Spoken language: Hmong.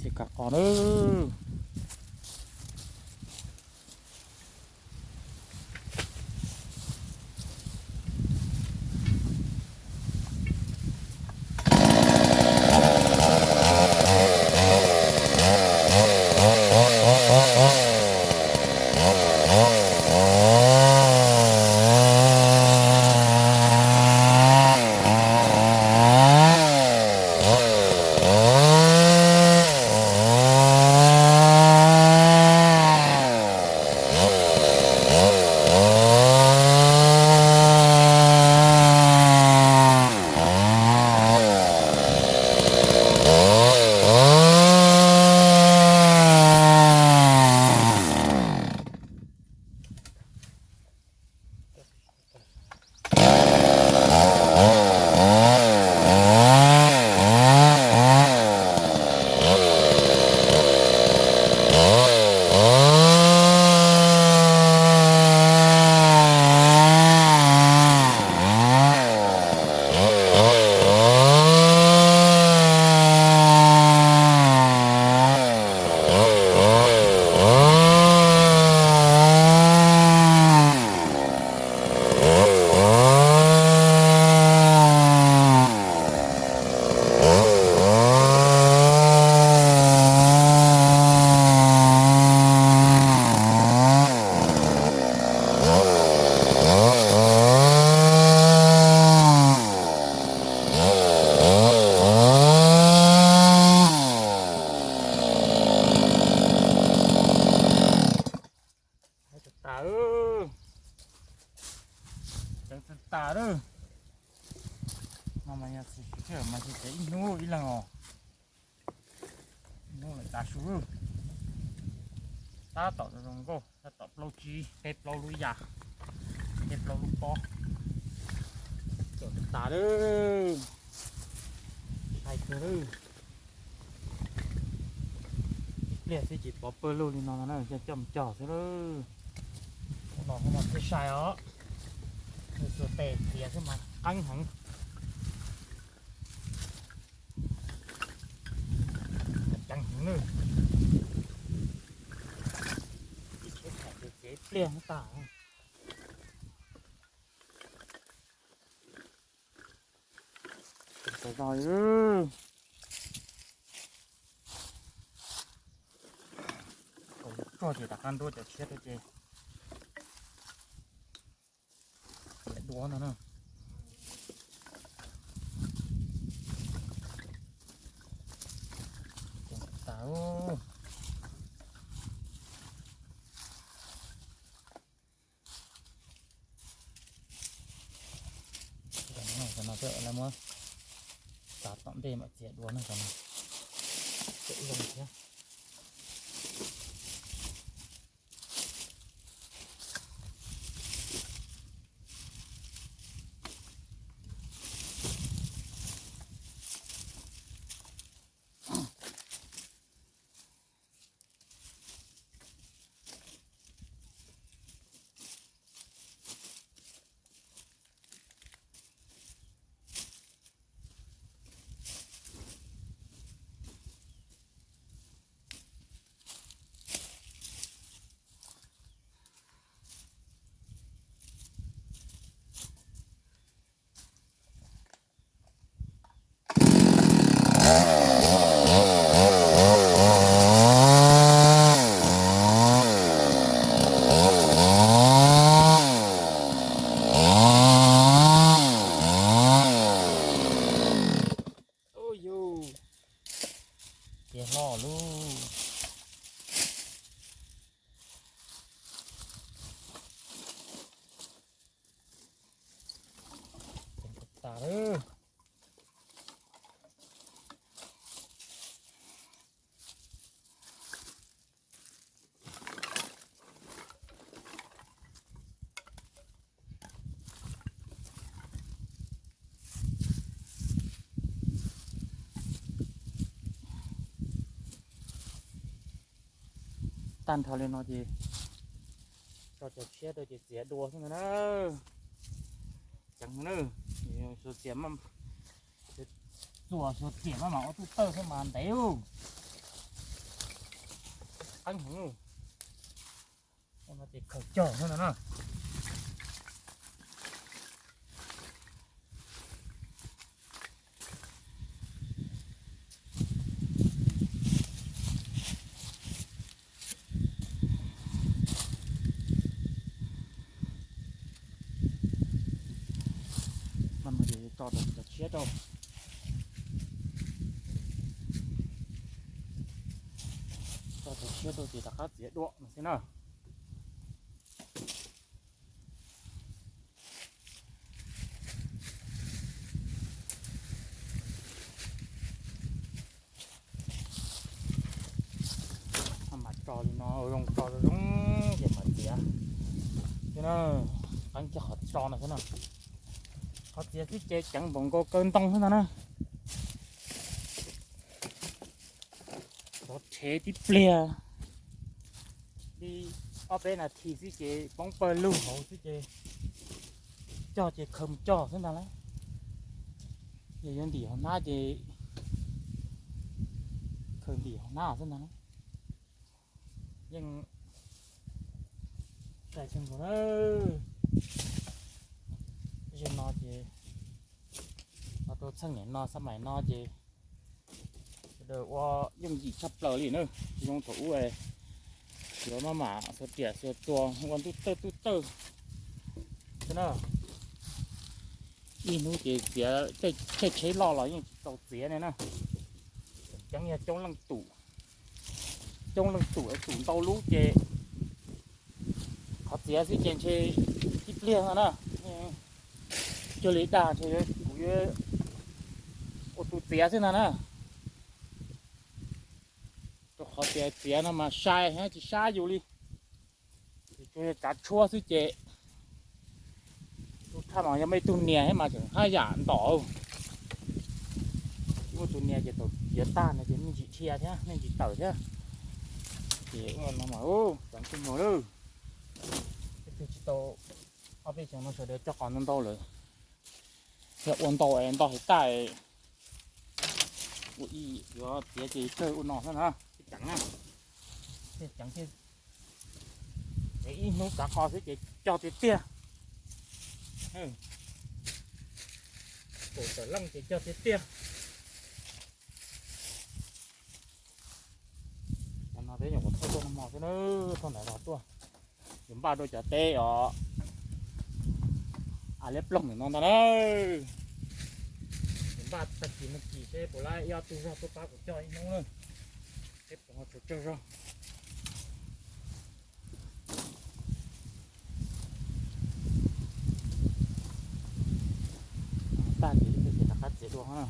Ces kam qos nawb. Tas, ceev tas tas lawm. No mas yog tsis tshwm mas tsis tsev ib hnub ib leeg os. Hnub lawm tas su. Tab tom zoo nkauj, tab tom plaub tsib, peb plaub lub yam, peb plaub lub pob. Ceev tas lawm. Sai kawg lawm. Ib pliag xwb ces pov pawg lug li no no na, coj coj mus cog xwb lawm. Ua no thiaj sai os. Nws xuas tes txiav xwb mas qeeb heev. Ceev heev na. Ib tsheb thaum ces txiav ib pliag tag. Txog tsuag ces rov qab ntuab cov tshiab rau ces txiav dua ntag na. Tas. Cov no muab txav tom ntej mam txiav dua na, cov no tseem zoo thiab. Tiag hlo lauj. Tas lawm. Tag nrho li no ces tso cov tshiab rau ces txiav dua xwb ntag na. Ceev na. Xuas txiav, txuas xuas txiav maj mam ua tuj tawj xwb mas ntev. qeeb heev. Ces khaws cog no na. Tso rau cov tshiab rau, tso cov tshiab rau ces rov qab txiav dua no xwb na. Mam tso li no, zoo tso zoo zoo ces mam txiav. Qeeb kiag qhov tso no xwb na. Qhov txiav xwb ces ceev npaum nkaus kaw ntoo xwb ntag na. Rov rhev tib pliag li ob peb nas this xwb ces poob pawg lug hauv xwb ces cog ces khaws mus cog xwb ntag lauj. Yog yuav ntim hauv hnab ces khaws ntim hauv hnab xwb ntag lauj. Yeej txaus ntshai na. Zaum no ces los rau txheej niam no xab maim no ces sawv daws ua yooj yim tshaj plaws li na. Tsis zoo thaum ub yuav maj mam xuas riam xuas txuas ua ntuj tawj ntuj tawj xwb na. Ib hnub ces txiav, caij tsheb loj los yeej tsis txaus txiav li na. Tseem ceeb yog coob leej tum, coob leej tum, tum ntau lub ces qhov txiav xwb ces ntshe tib pliag no na. Cuag li dag ntshe kuv yuav ua tus txiav xwb ntag na. Rau qhov tias txiav no mas sai thiab tsis sab yus li. Ces tsuas yog tsav tshuab xwb ces, tus thaj mas yog muaj ib tug nias thiab mas tseem haj yam ntom. Muaj tus nias ces thaum yuav tag no ces me ntsis dhia thiab me ntsis tawm thiab. Ces ua no mas txaus ntshai lawm. Ib tug tsis tau, ob peb xyoos no sawv daws cog qos ntau ntau lawm. Yog ua ntau es nto hais tag, ua ib yuav txiav ces kawg ua no xwb na, thiaj ceev na. Thiaj ceev thiaj, es ib hnub kav qos xwb ces cog tiag tiag. Kaum tawm leej ces cog tiag tiag. Cov no peb nyuam qhuav thauj tuaj no mog xwb na, thauj ntawd los tuaj. Yuav npaj rau cov teb os, a liab ploog ntawm no ntag na. Yuav npaj tag kis no kis seb puas laib ib ob tug zog tuaj pab kuv cog ib hnub na. Seb puas ho tsawg zog. Tag kis ces rov qab txiav dua na.